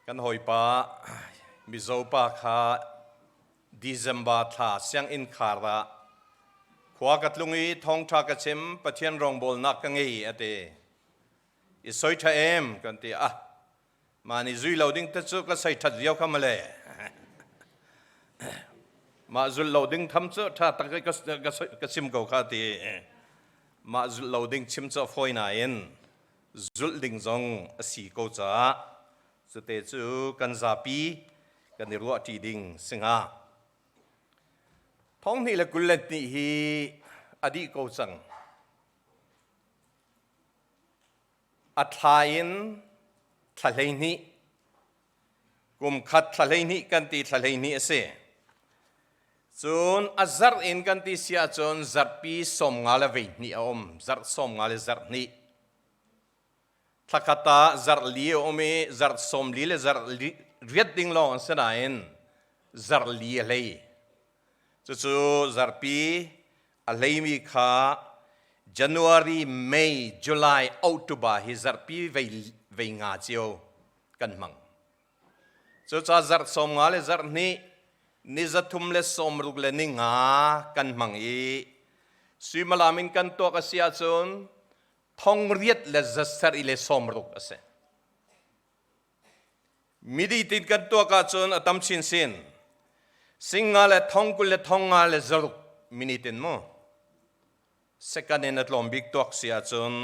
Kan hawipa Mizo pa kha December thla sianginn khar ah khua ka tlung i thawngṭha ka chim, Pathian rawngbawlnak ka ngei a ti. I soi ṭha em kan ti. Ah, mah nih zui lo ding te cu ka sei ṭhat viau kha male. Mah zulh lo ding tham cu ṭha tak ka chim ko kha ti. Mah zulh lo ding chim cu a fawi nain zulh ding zong a si ko caah cute cu kan zapi kan i ruahṭi ding si hnga. 2022 hi a dih ko cang. A thla in thla 12, kum khat thla 12 kan ti, thla 12 a si. Cun a zarh in kan ti si ahcun zarhpi 50 le vei hnih a um, zarh 50 le zarh hnih. Thlakhat ah zarh li a um i zarh 40 le zarh riat ding lawng an si nain zarh li a hlei. Cucu zarhpi a hleimi kha January, May, July, October hi zarhpi vei, vei nga cio kan hmang. Cucaah zarh 50 le zarh hnih, ni 360 le ni nga kan hmang i suimilam in kan tuak a si ahcun 860 le a si. Midi tin kan tuak ahcun a tam chinchin. Singa le 20 le 500 le zaruk minute in mu. Second in a tlawm bik tuak si ahcun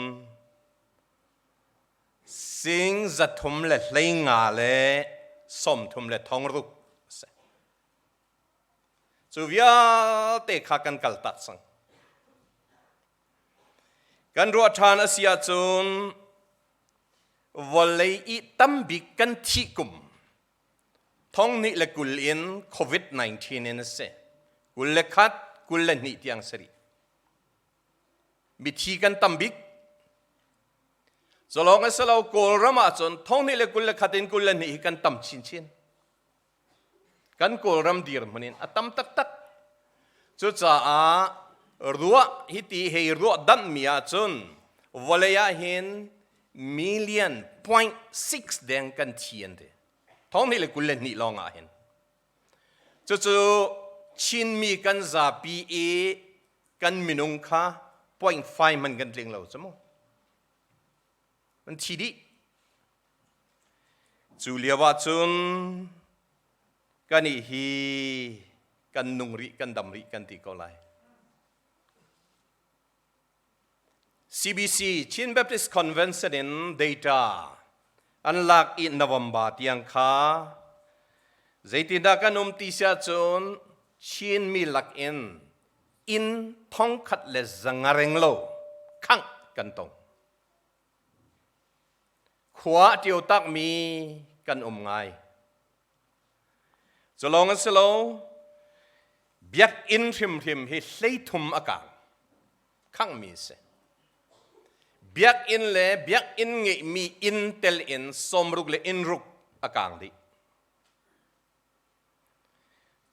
335 le 30 le 600 a si. Cu vialte kha kan kal tak cang. Kan ruah ṭhan a si ahcun vawlei i tambik kan thih kum 2020 in COVID-19 in a si. 21, 22 tiang si rih. Mithi kan tam bik. Culawng a si lo, Kawlram ahcun 2021 in 22 hi kan tam chinchin. Kan Kawlram dirhmun in a tam taktak. Cucaah ruah hiti hei ruah damhmi ahcun vawlei ah hin million point six deng kan thi an ti. 2022 lawng ah hin. Cucu Chinmi kan zapi i kan minung kha 0.5 man kan tling lo cu mu. An thi dih. Cu lio ah cun kan i hi kan nung rih, kan dam rih kan ti ko lai. CBC Chin Baptist Convention in data an lak i November tiang kha zeitindah kan um ti siah cun Chinmi lak in inn thongkhat le zanga reng lo khangh kan tong. Khua a ṭio takmi kan um ngai. Culawng a si lo, biakinn hrimhrim hi 30 a kang. Khanghmi a si. Biakinn le biakinn ngeihmi inn tel in 60 le inn ruk a kang dih.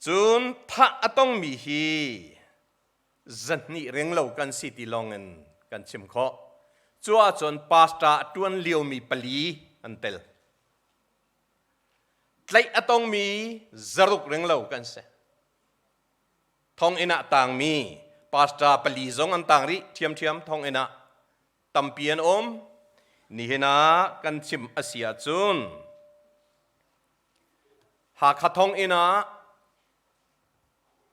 Cun thah a tongmi hi 200 ring lo kan si ti lawng in kan chim khawh. Cu ahcun pastor a ṭuan liomi pali an tel. Tlaih a tongmi 600 ring lo kan si. Thonginn ah tangmi pastor pali zong an tang rih ṭhiamṭhiam, thonginn ah tampi an um. Nihin ah kan chim a si ahcun Hakha thonginn ah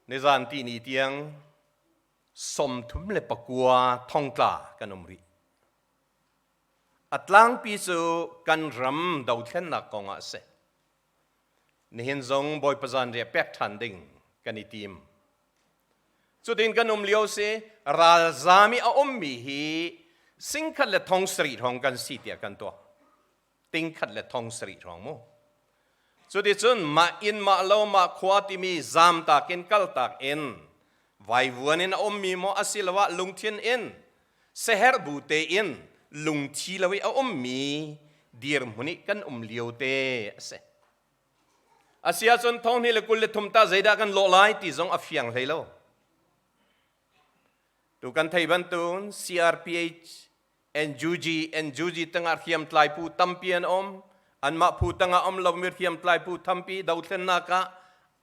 nizan tihni tiang 39 thongtla kan um rih. A tlangpi cu kan ram dothlennak kong ah a si. Nihin zong Bawipa zanriah pek ṭhan ding kan i tim. Cutin kan um lio si, ralzaam i a ummi hi 1,100 le 7,000 hrawng kan si tiah kan tuak. 1,100 le 7,000 hrawng mu. Cuticun mah inn mah lo mah khua timi zamtak in kaltak in vaivuan in a ummi maw asiloah lungthin in seherh bu tein lungthi lo i a ummi dirhmun i kan um lio te a si. Asiahcun 2023 ta zeidah kan lawh lai ti zong a fiang hlei lo. Tu kan thei bantun CRPH NUG, NUG tangah hriamtlai phu tampi an um. Anmah phu tangah um lomi hriamtlai phu thampi dothlennak ah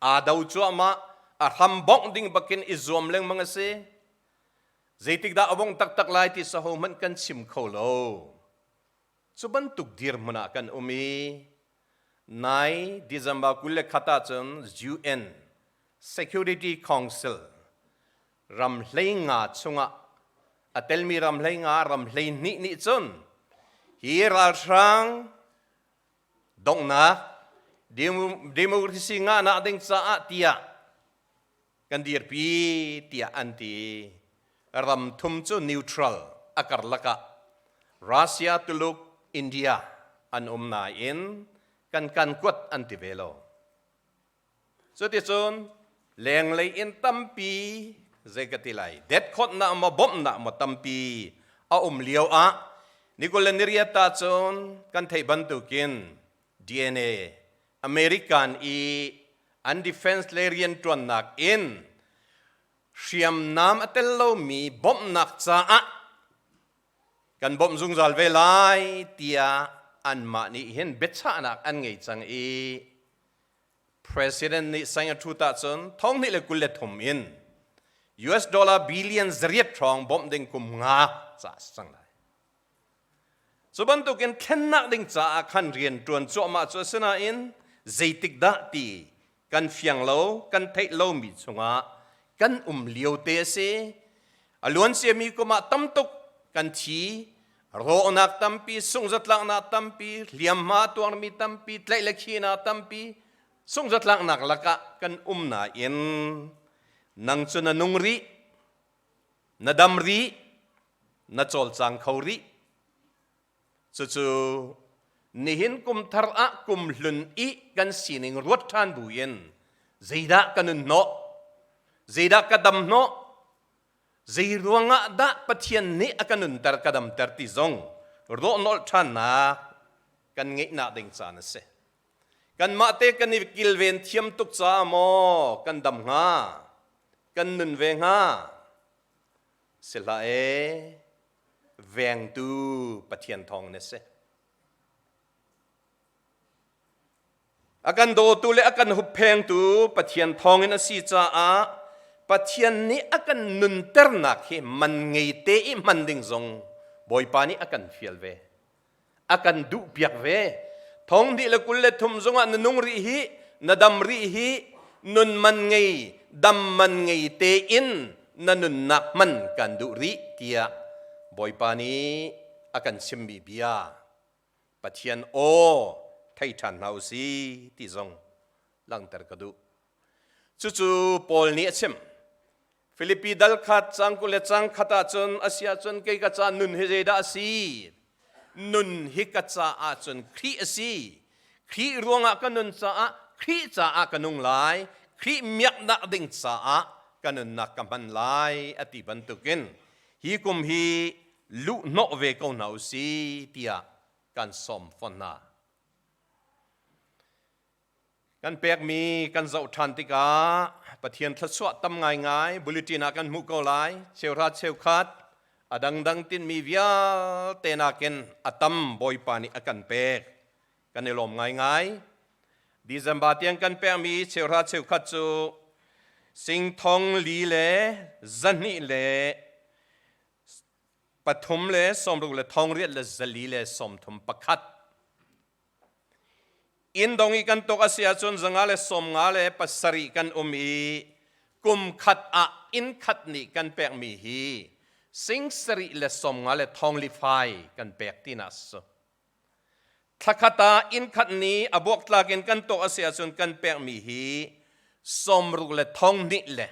aa do cuahmah, a hram bongh ding bakin i zuam lengmang a si. Zeitik dah a bongh taktak lai ti saho hmanh kan chim kho lo. Cu bantuk dirhmun ah kan um i nai December 21 ahcun UN Security Council ram 15 chungah a telmi ram 15 ram 12 nih cun hi ralhrang donghnak democracy ngahnak ding caah tiah kan dirpi tiah an ti. Ram thum cu neutral a karlak ah Russia, Tuluk, India an um nain kan kan kuat an ti ve lo. Cuticun lenglei in tampi zei ka ti lai detkhawtnak maw bawmhnak maw tampi a um lio ah nikul le niriat ta cun kan theih bantukin DNA American i an defense le rianṭuannak in hriamnam a tel lomi bawmhnak caah kan bawmh zungzal ve lai tiah anmah nih hin biachahnak an ngei cang i President nih sang a ṭhut ahcun 2023 in US dollar billion 8 hrawng bawmh ding kum nga ca a si cang lai. Cu bantukin thlennak ding caah khan rian ṭuan cuahmah cu a si nain zeitik dah ti kan fiang lo, kan theih lomi chungah kan um lio te a si. A luan ciami kum ah tam tuk kan thi, rawhnak tampi, sungzatlaknak tampi, hliamhma tuarmi tampi, tlaih le khihnak tampi, sungzatlaknak lakah kan um nain nang cu na nung rih, na dam rih, na cawlcang kho rih. Cucu nihin kum thar ah kum hlun i kan sining ruat ṭhan buin zeidah ka nun hnawh, zeidah ka dam hnawh, zei ruangah dah Pathian nih a ka nunter ka damter ti zong rawhnolh ṭhannak kan ngeihnak ding caan a si. Kanmah te kan i kilven thiam tuk caah maw kan dam hnga, kan nun ve hnga? Si hlah ee, vengtu Pathian thawng na si. A kan dawtu le a kan hupphengtu Pathian thawngin a si caah Pathian nih a kan nunternak hi man ngei te i hman ding zong Bawipa nih a kan fial ve. A kan duhpiak ve. 2023 zongah na nung rih hi, na dam rih hi, nun man ngei, dam man ngei tein na nunnak hman kan duh rih tiah Bawipa nih a kan chimmi bia Pathian aw thei ṭhan hna u si ti zong langhter ka duh. Cucu Paul nih a chim. Filipi dal khat cang 20 le cang khat ahcun a si ahcun kei ka ca nun hi zeidah a si? Nun hi ka caah cun Khrih a si. Khrih ruangah ka nun caah Khrih caah ka nung lai. Khrih miaknak ding caah ka nunnak ka hman lai a ti bantukin hi kum hi luh hnawh ve ko hna u si tiah kan sawm fawn hna. Kan pekmi kan zoh ṭhan tikah Pathian thluachuah tam ngaingai bulletin ah kan hmuh ko lai. Cheuhra cheukhat a dangdang tinmi vialte nakin a tam Bawipa nih a kan pek. Kan i lawm ngaingai. December tiang kan pekmi cheuhra cheukhat cu sing thong li le 200 le 3 le 60 le 8 le 4 le 31. Inn dong i kan tuk a si ahcun 557 kan um i kum khat ah inn khat nih kan pekmi hi 700 le 50 le thong li fai kan pek tinak si. Thla khat ah inn khat nih a buaktlak in kan tuk a si ahcun kan pekmi hi 60 le 200 le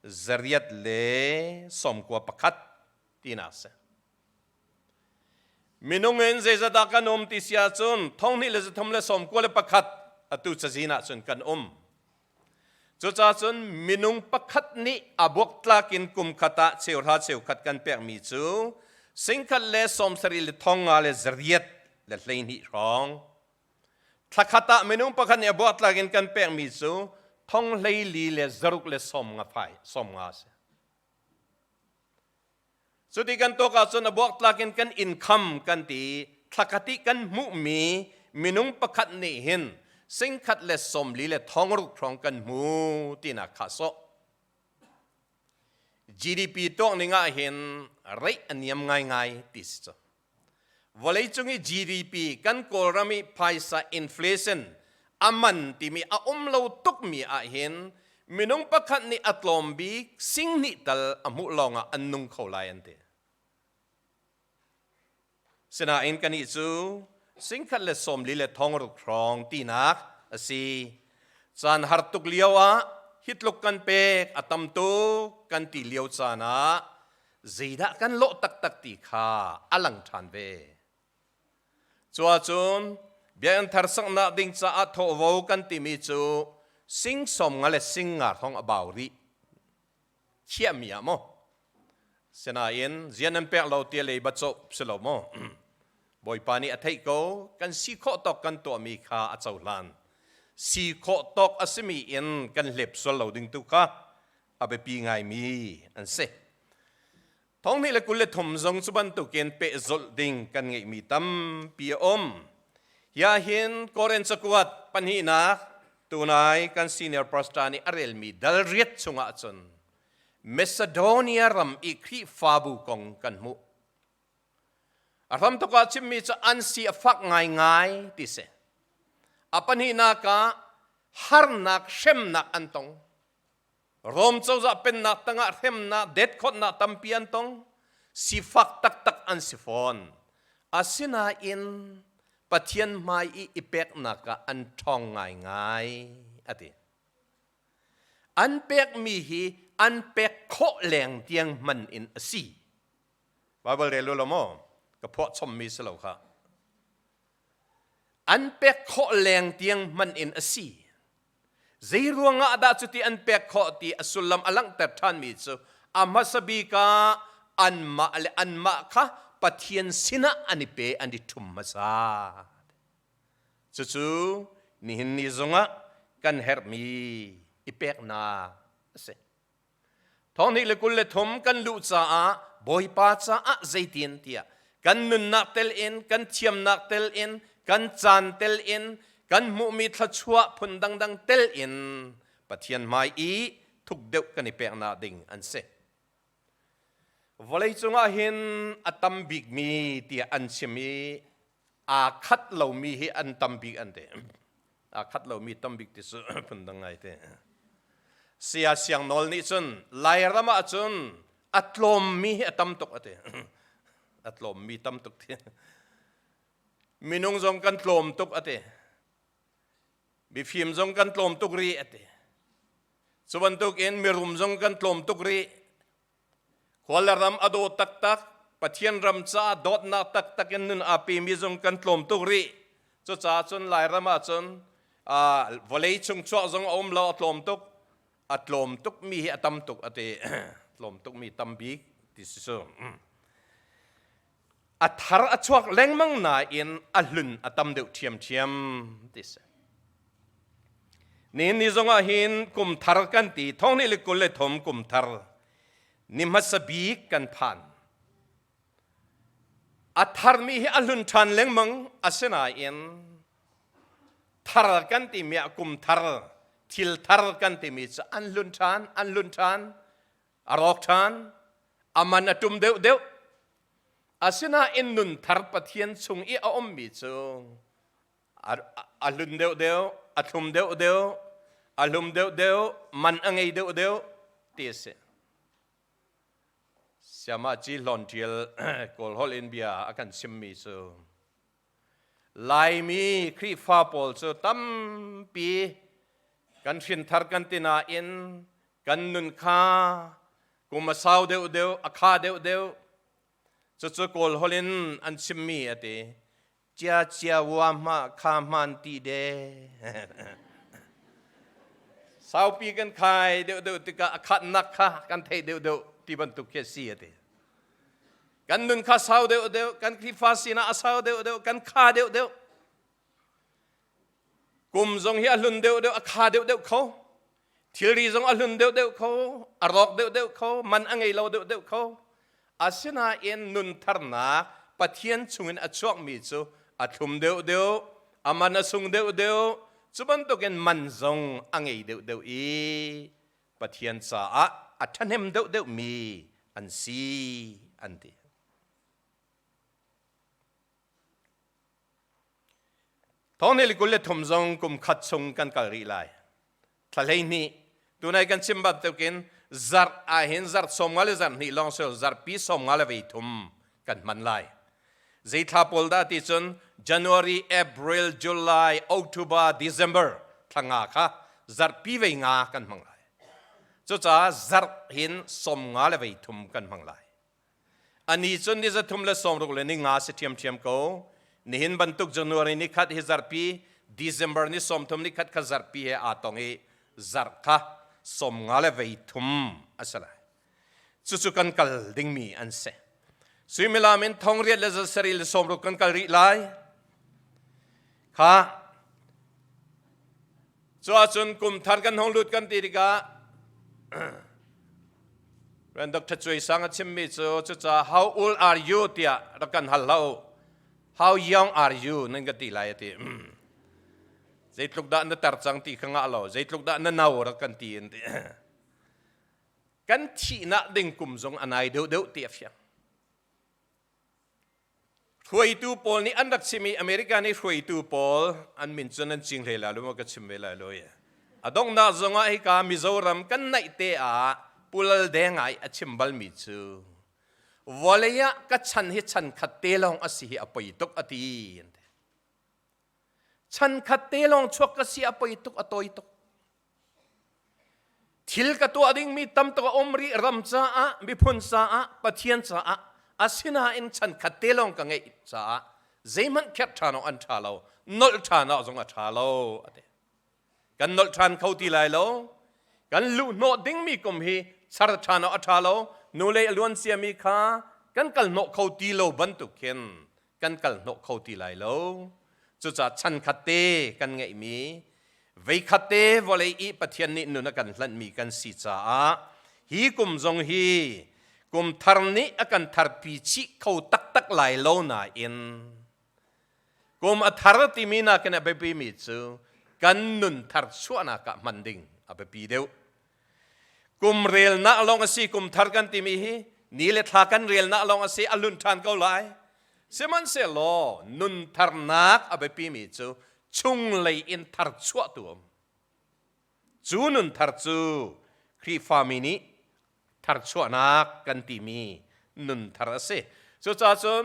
8 le 91 tinak si. Minung in zeizat dah kan um ti si ahcun 200 le 300 le 91 atu cazin ahcun kan um. Cucaah cun minung pakhat nih a buaktlak in kum khat ah cheuhra cheukhat kan pekmi cu 100 le 70 le 500 le 8 le 12 hrawng. Thla khat ah minung pakhat nih a buaktlak in kan pekmi cu 24 le 6 le 50 fai 50 a si. Cuti kan tuak ahcun a buaktlak in kan income kan ti, thlakhat i kan hmuhmi minung pakhat nih hin singkhat le 40 le 600 hrawng kan hmu tinak kha sawh. GDP tuak ning ah hin rate a niam ngaingai ti si cu. Vawleicung i GDP kan Kawlram i phaisa inflation a man timi a um lo tukmi ah hin minung pakhat nih a tlawm bik sing hnih tal a hmuh lawng ah an nung kho lai an ti. Sinain kannih cu singkhat le 40 le 600 hrawng tinak a si. Caan har tuk lio ah hi tluk kan pek a tam tuk kan ti lio caan ah zeidah kan lawh taktak ti kha a lang ṭhan ve. Cuahcun biakinn thar saknak ding caah thawhvo kan timi cu sing 50 le sing nga hrawng a bau rih. Thiahmi ah maw? Sinain zian nan pek lo tia lei ba cawh si lo maw? Bawipa nih a theih ko, kan si khawh tawk kan tuahmi kha a cohlan. Si khawh tawk a simi in kan hlep sual lo ding tu kha a biapi ngaimi an si. 2023 zong cu bantukin pehzulh ding kan ngeihmi tampi a um. Hi hin Korin cakuat pahnihnak tunai kan senior pastor nih a relmi dal riat chungah cun Macedonia ram i Khrihfabu kong kan hmuh. A hramthawk ah chimmi cu an si a fak ngaingai ti si. A pahnihnak ah harnak hremnak an tong. Rom cozah pennak tangah hremnak detkhawtnak tampi an tong. Sifak taktak an si fawn. Asinain Pathian hmai i i peknak ah an ṭhawng ngaingai a ti. An pekmi hi an pek khawh leng tiang hman in a si. Bible rel lo maw? Ka phuah chommi si lo kha. An pek khawh leng tiang hman in a si. Zei ruangah dah cuti an pek khawh ti a sullam a langhter ṭhanmi cu a hmasa bik ah anmah le anmah kha Pathian sinah an i pe an i ṭhum hmasa. Cucu nihin ni zongah kan herhmi i peknak a si. 2023 kan luh caah Bawipa caah zeitin tiah kan nunnak tel in kan thiamnak tel in kan caan tel in kan hmuhmi thluachuah phun dangdang tel in Pathian hmai i thuk deuh kan i peknak ding an si. Vawlei cungah hin a tam bikmi tiah an chim i aa khat lomi hi an tam bik an ti. Aa khat lomi tam bik ti cu phundang ngai te. Saya Siang Nawl nih cun Lairam ah cun a tlawmmi hi a tam tuk a ti. A tlawmmi tam tuk ti. Minung zong kan tlawm tuk a ti. Mifim zong kan tlawm tuk rih a ti. Cu bantukin mirum zong kan tlawm tuk rih. Khual le ram a daw taktak, Pathian ram caah dawtnak taktak in nun aa pemi zong kan tlawm tuk rih. Cucaah cun Lairam ah cun vawlei chung chuak zong a um lo, a tlawm tuk. A tlawm tukmi hi a tam tuk a ti. Tlawm tukmi tam bik ti si cu. A thar a chuak lengmang nain a hlun a tam deuh ṭhiamṭhiam ti si. Nihin ni zongah hin kum thar kan ti 2023 kum thar ni hmasa bik kan phan. A tharmi hi a hlun ṭhan lengmang asinain thar kan timi ah kum thar thil thar kan timi cu an hlun ṭhan an hlun ṭhan a rawk ṭhan a man a ṭum deuhdeuh asinain nun thar Pathian chung i a ummi cu a hlun deuhdeuh a thlum deuhdeuh a hlum deuhdeuh man a ngei deuhdeuh ti a si Siamah Ci Hlawn Ṭial Kawl holh in bia a kan chimmi cu Laimi Khrihfa pawl cu tampi kan hrinthar kan ti nain kan nun kha kum a sau deuhdeuh a kha deuhdeuh cucu Kawl holh in an chimmi a ti cia cia wa hma kha hman ti de saupi kan khai deuhdeuh tikah a khatnak kha kan theih deuhdeuh ti bantuk khi a si a ti kan nun kha sau deuhdeuh kan Khrihfa sinah a sau deuhdeuh kan kha deuhdeuh Kum zong hi a hlun deuhdeuh, a kha deuhdeuh kho. Thilri zong a hlun deuhdeuh kho, a rawk deuhdeuh kho, man a ngei lo deuhdeuh kho. Asinain nun tharnak Pathian chungin a chuakmi cu a thlum deuhdeuh, A man a sung deuhdeuh. Cu bantukin man zong a ngei deuhdeuh i Pathian caah a ṭhahnem deuhdeuhmi an si an ti. Thawng ni 23 zong kum khat chung kan kal rih lai. Thla 12 tunai kan chim bantukin zarh ahhin zarh 50 le zarh hnih lawng sel zarhpi 50 le vei thum kan hman lai. Zei thla pawl dah ti cun January, April, July, October, December thla nga kha zarhpi vei nga kan hmang lai. Cucaah zarh hin 50 le vei thum kan hmang lai. Ani cun ni 360 le ni nga si ṭhiamṭhiam ko. Nihin bantuk January ni khat hi zarhpi, December ni 30 ni khat kha zarhpi he aa tong i zarh kha 50 le vei thum a si lai. Cucu kan kal dingmi an si. Suimilam in 8 le 7 le 60 kan kal rih lai. Kha Cu ahcun kum thar kan hung lut kan ti tikah Ren Dr. Cui Sang a chimmi cu cucaah how old are you tiah rak kan hal hlah u. How young are you nan ka ti lai a ti. Zeitluk dah na tar cang ti kha ngah lo, zeitluk dah na no rak kan ti in ti. Kan thihnak ding kum zong a nai deuhdeuh ti a fiang. Hruaitu pawl nih an rak chim i America nih hruaitu pawl an min cu nan cing hlei lai lo maw ka chim ve lai lo i a donghnak zongah hika Mizoram kan naih te ah Pu Lal Deng ai a chim balmi cu vawlei ah ka chan hi chan khat te lawng a si hi a poi tuk a ti. Chan khat te lawng chuak ka si a poi tuk a tawi tuk. Thil ka tuah dingmi tam tuk a um rih ram caah, miphun caah, Pathian caah, asinain chan khat te lawng ka ngeih caah zeihmanh kherh ṭhan awk an ṭha lo, nolh ṭhan awk zong a ṭha lo a ti. Kan nolh ṭhan kho ti lai lo. Kan luhhnawh dingmi kum hi char ṭhan awk a ṭha lo. Nulei a luan ciami kha kan kal hnawh kho ti lo bantuk khin kan kal hnawh kho ti lai lo. Cucaah chan khat te kan ngeihmi veikhat te vawlei i Pathian nih nun a kan hlanhmi kan si caah hi kum zong hi kum thar nih a kan tharpi chih kho taktak lai lo nain kum a thar timi nakin a biapimi cu kan nun thar chuahnak ah hman ding a biapi deuh. Kum relnak lawng a si kum thar kan timi hi ni le thla kan relnak lawng a si a lun ṭhan ko lai. Sihmanhsehlaw nun tharnak a biapimi cu chunglei in thar chuah tu um. Cu nun thar cu Khrihfami nih tharchuahnak kan timi nun thar a si. Cucaah cun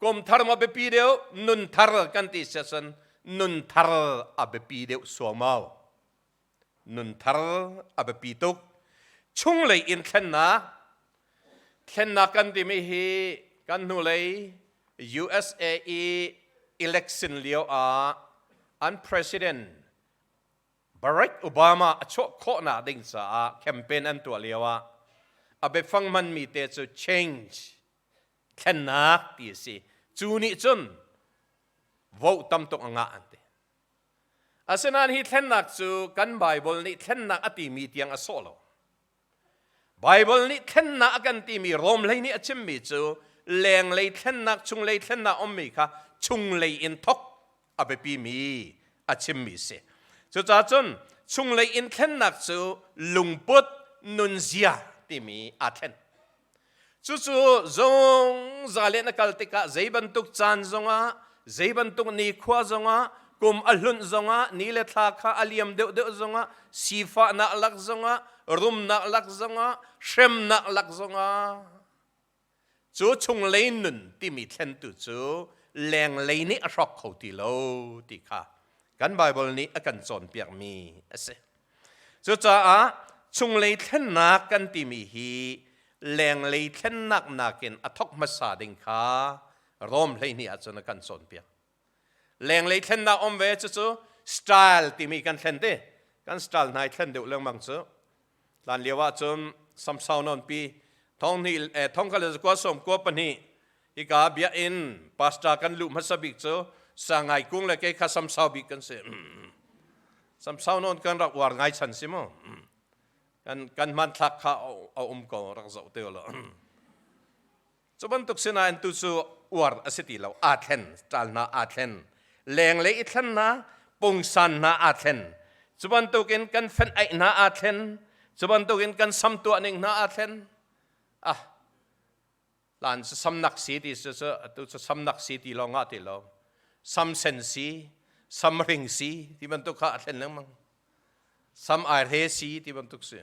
kum thar maw biapi deuh nun thar kan ti si ahcun nun thar a biapi deuh suaumau. Nunthar a biapi tuk. Chunglei in thlennak. Thlennak kan timi hi kan hnulei USA i election lio ah an president Barack Obama a chuah khawhnak ding caah campaign an tuah lio ah a biafang hmanmi te cu change thlennak ti a si. Cu nih cun vote tam tuk a ngah an ti. Asinain hi thlennak cu kan Baibal nih thlennak a timi tiang a sawh lo. Baibal nih thlennak a kan timi Rom hlei nih a chimmi cu lenglei thlennak, chunglei thlennak ummi kha chunglei in thok a biapimi a chimmi si. Cucaah cun chunglei in thlennak cu lungput nunzia timi aa thlen. Cucu zungzal in a kal tikah zei bantuk caan zongah, zei bantuk nikhua zongah, kum a hlunh zongah, ni le thla kha a liam deuhdeuh zongah, sifahnak lak zongah, rumnak lak zongah, hremnak lak zongah, cu chunglei nun timi thlentu cu lenglei nih a hrawk kho ti lo ti kha kan Baibal nih a kan cawnpiakmi a si. Cucaah chunglei thlennak kan timi hi lenglei thlennak nakin a thawk hmasa ding kha Rom 12 ahcun a kan cawnpiak. Lenglei thlennak um ve cucu style timi kan thlen te. Kan style hna i thlen deuh lengmang cu. Hlan lio ahcun samsau nawn pi thong hnih thong kha le zakua sawm kua pahnih hika biakinn pastor kan luh hmasa bik cu sangai kung le kei kha samsau bik kan si. Samsau nawn kan rak uar ngai chan si mu. Kan kan hmanthlak kha a um ko rak zoh te lo. Cu bantuk sinain tu cu uar a si ti lo. Aa thlen, ṭal hna aa thlen. Lenglei i thlen hna, pungsan hna aa thlen. Cu bantukin kan fenh aih hna aa thlen. Cu bantukin kan sam tuah ning hna aa thlen. Ah, hlan cu samnak si ti cu cu atu cu samnak si ti lawng ah ti lo. Sam sen si, sam hring si ti bantuk kha a thlen lengmang. Sam airhe si ti bantuk si.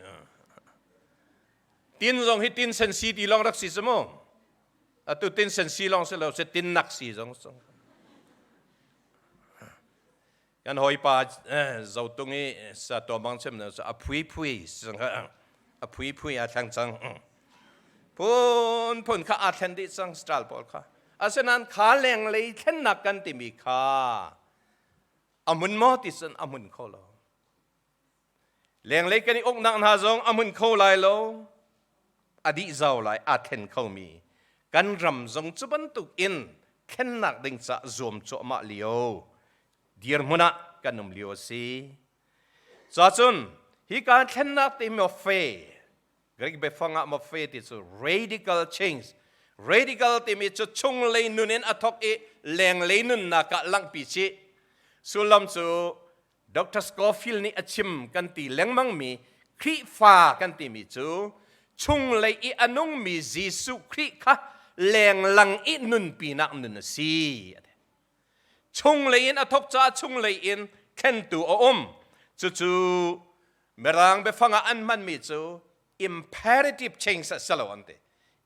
Tin zong hi tin sen si ti lawng rak si cu mu. Atu tin sen si lawng si lo si tin nak si zong zong. Kan hawipa zotung i sa tuamang chem na a phui phui a phui phui a thleng cang. Phun phun kha aa thlen dih cang style pawl kha. Asinain kha lenglei thlennak kan timi kha a mun maw ti cun a mun kho lo. Lenglei kan i uknak hna zong a hmun kho lai lo. A dih zau lai, aa thlen khomi. Kan ram zong cu bantuk in thlennak ding caah zuam cuahmah lio dirhmun ah kan um lio a si. Cacun hika thlennak ti morphe, Greek biafang ah morphe ti cu radical change. Radical timi cu chunglei nun in a thawk i lenglei nunnak ah langhpi chih. Sullam cu Dr. Scofield nih a chim kan ti lengmangmi Khrihfa kan timi cu chunglei i a nungmi Jesuh Khrih kha lenglang i nunpinak nun a si. Chunglei in a thawk caah chunglei in thlentu a um. Cucu Mirang biafang ah an hmanmi cu imperative change a si lo an ti.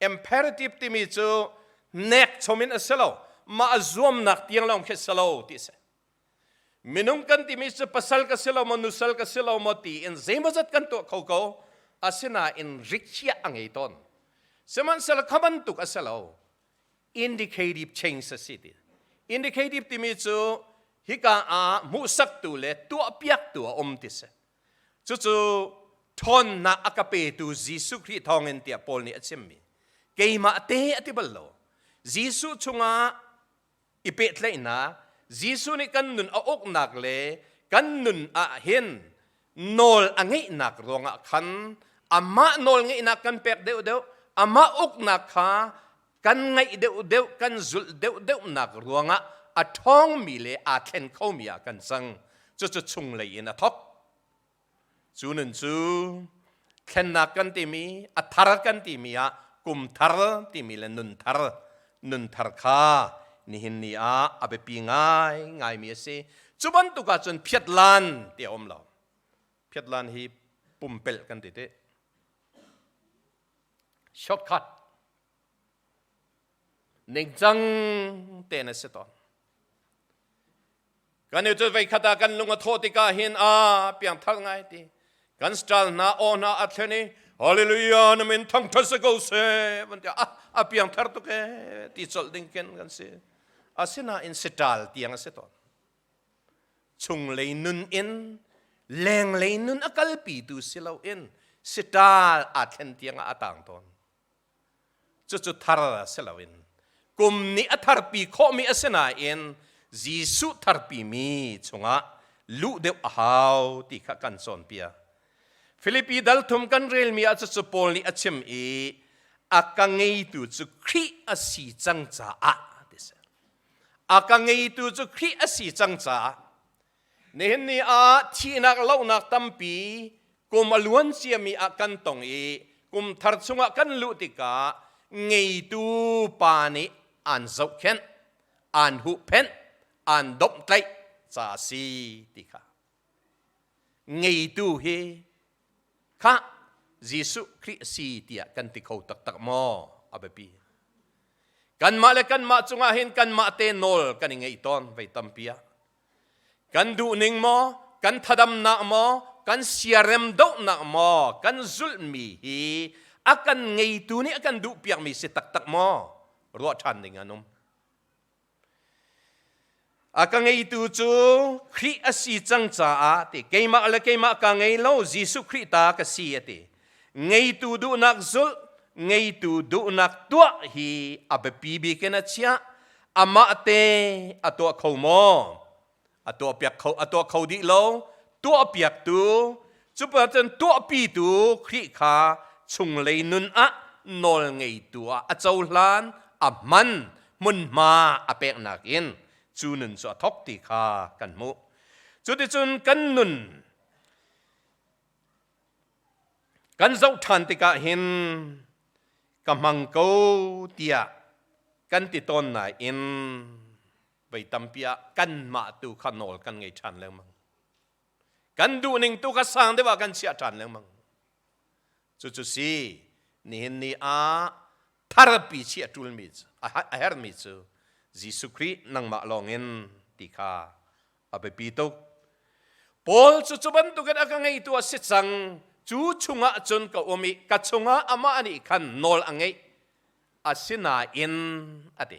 Imperative timi cu nek chom in a si lo, mah zuamnak tiang lawng khi a si lo ti a si. Minung kan timi cu pasal ka si lo maw nusal ka si lo maw tiin zeimawzat kan tuah kho ko, asinain rikhiah a ngei tawn. Sihmanhsehlaw kha bantuk a si lo. Indicative change a si ti. Indicative timi cu hika ah hmuhsaktu le tuahpiaktu a um ti si. Cucu ṭhawnnak a ka petu Jesuh Khrih thawngin tiah Paul nih a chimmi. Keimah te a ti bal lo. Jesuh chungah i pehtlaihnak, Jesuh nih kan nun a uknak le kan nun ah hin nawl a ngeihnak ruangah khan amah nawl ngeihnak kan pek deuhdeuh, amah uknak kha kan ngaih deuhdeuh, kan zulh deuhdeuhnak ruangah a ṭhawngmi le aa thlen khomi ah kan cang. Cucu chunglei in a thawk. Cu nun cu thlennak kan timi, a thar kan timi ah kum thar timi le nun thar, nun thar kha nihin ni ah a biapi ngai ngaimi a si. Cu bantuk ahcun phiatlan ti a um lo. Phiatlan hi pumpelh kan ti tih. Shortcut. Ningcang tein a si tawn. Kan i cu veikhat ah kan lung a thawh tikah hin a piangthar ngai ti. Kan style hna aw hna a thlen i hallelujah na min thangthat si ko seh van ti ah a piangthar tuk e ti colh ding ken kan si. Asinain sital tiang a si tawn. Chunglei nun in lenglei nun a kalpitu si loin sital aa thlen tiang ah a tang tawn. Cucu thar si loin kum nih a tharpi khawhmi a si nain Jesuh tharpimi chungah luh deuh a hau ti kha kan cawnpiak. Filipi dal thum kan relmi ah cucu Paul nih a chim i a ka ngeitu cu Khrih a si cang caah ti si. A ka ngeitu cu Khrih a si cang caah Nihin ni ah thihnak lohnak tampi kum a luan ciami ah kan tong i kum thar chungah kan luh tikah ngeitu pa nih aan zohkhenh, aan huhphenh, aan domhtlaih ca a si ti kha. Ngeitu hi kha Jesuh Khrih a si tiah kan ti kho taktak maw? A biapi. Kanmah le kanmah cungah hin kanmah te nawl kan i ngeih tawn vei tampi ah. Kan duhning maw, kan thadamnak maw, kan siarem dohnak maw, kan zulhmi hi a kan ngeitu nih a kan duhpiakmi si taktak maw? Ruah ṭhan ding an um. A ka ngeitu cu Khrih a si cang caah ti keimah le keimah ka ngei lo Jesuh Khrih ta ka si a ti. Ngeitu duhnak zulh, ngeitu duhnak tuah hi a biapi bik in a chiah. Amah te a tuah kho maw? A tuah piak kho a tuah kho dih lo. Tuah piaktu cupa cun tuahpitu Khrih kha chunglei nun ah nawl ngeitu ah a cohlan, a hman, hmunhma a peknak in. cu nun cu a thok ti kha kan hmuh. Cuticun kan nun kan zoh ṭhan tikah hin ka hmang ko tiah kan ti tawn nain voi tampi ah kanmah tu kha nawl kan ngei ṭhan lengmang. Kan duhning tu kha sang deuh ah kan chiah ṭhan lengmang. Cucu si nihin ni ah tharpi chi a ṭulmi cu a hermi cu Jesuh Khrih nangmah lawngin ti kha a biapi tuk. Paul cu cu bantukin a ka ngeitu a si cang. Cu chungah cun ka um i ka chungah amah nih khan nawl a ngeih. Asinain a ti.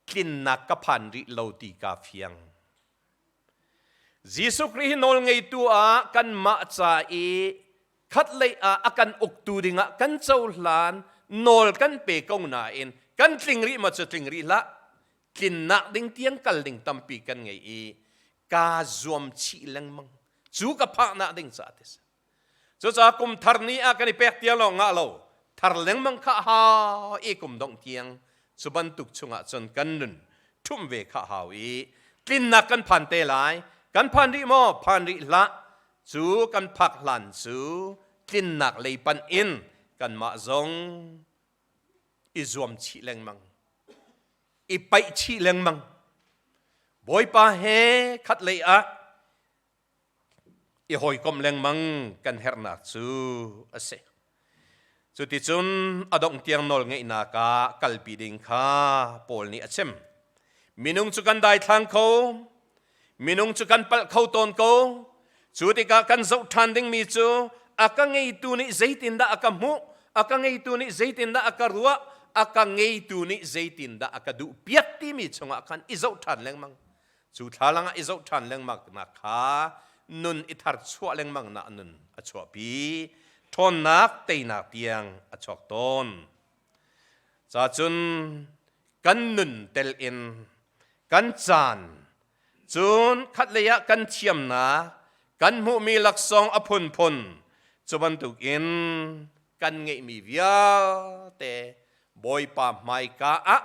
Tlinnak ka phan rih lo ti kaa fiang. Jesuh Khrih hi nawl ngeitu ah kanmah ca i khatlei ah a kan uktu dingah kan cohlan nawl kan pe ko nain kan tling rih maw cu tling rih hlah. Tlinnak ding tiang kal ding tampi kan ngei i kaa zuam chih lengmang. Cu ka phaknak ding caah ti si. Cucaah kum thar ni ah kan i pek tiang lawng ngah lo, thar lengmang kha hau i kum dongh tiang cu bantuk chungah cun kan nun ṭhumh ve kha hau i tlinnak kan phan te lai. Kan phan rih maw? Phan rih hlah. Cu kan phak hlan cu tlinnak lei panh in kanmah zong i zuam chih lengmang, i paih chih lengmang. Bawipa he khat lei ah i hawikomh lengmang kan herhnak cu a si. Cuticun a dongh tiang nawl ngeihnak ah kalpi ding kha Paul nih a chim. Minung cu kan daithlang kho, minung cu kan palh kho tawn ko. Cu tikah kan zoh ṭhan dingmi cu a ka ngeitu nih zeitindah a ka hmuh, a ka ngeitu nih zeitindah a ka ruah, a ka ngeitu nih zeitindah a ka duhpiak timi chungah khan i zoh ṭhan lengmang. Cu thlalang ah i zoh ṭhan lengmang nak kha nun i thar chuah lengmang nak nun a chuahpi. Ṭhawnnak teinak tiang a chuak tawn. Cacun kan nun tel in kan caan cun khatlei ah kan thiamnak kan hmuhmi laksawng a phunphun cu bantukin kan ngeihmi vialte Bawipa hmaika ah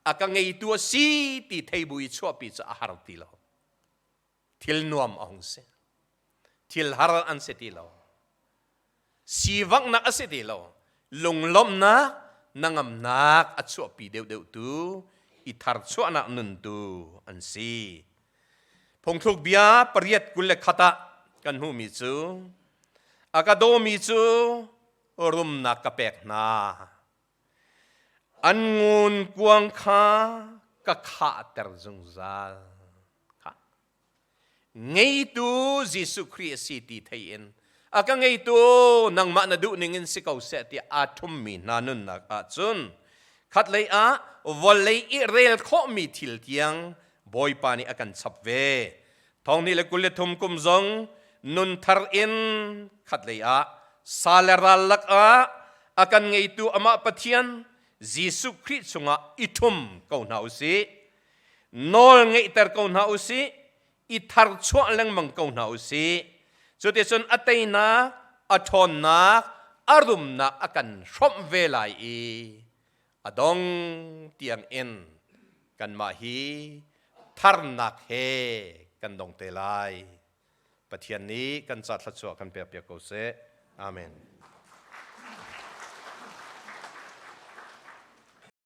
a ka ngeitu a si ti thei bu i chuahpi cu a har ti lo. Thil nuam a hung si. Thil har an si ti lo. Sivanghnak a si ti lo. Lunglawmhnak, nangamnak a chuahpi deuhdeuh tu i tharchuahnak nun tu an si. Phungthluk bia 8:21 ah kan hmuhmi cu a ka dawmi cu rumnak ka pek hna. An ngunkuang kha ka khahter zungzal. Ngeitu Jesuh Khrih a si ti thei in a ka ngeitu nangmah na duh ning in si ko seh tiah aa ṭhummi hna nunnak ahcun khatlei ah vawlei i rel khawhmi thil tiang Bawipa nih a kan chap ve. 2023 kum zong nunthar in khatlei ah sa le ral lakah a kan ngeitu amah Pathian Jesuh Khrih chungah i ṭhum ko hna u sih. Nawl ngeihter ko hna u sih. I tharchuah lengmang ko hna u sih. Cuticun a teinak, a ṭhawnnak, a rumnak a kan hrawmh ve lai i a dong tiang in kanmah hi tharnak he kan dong te lai. Pathian nih kan ca thluachuah kan pekpiak ko seh. Amen.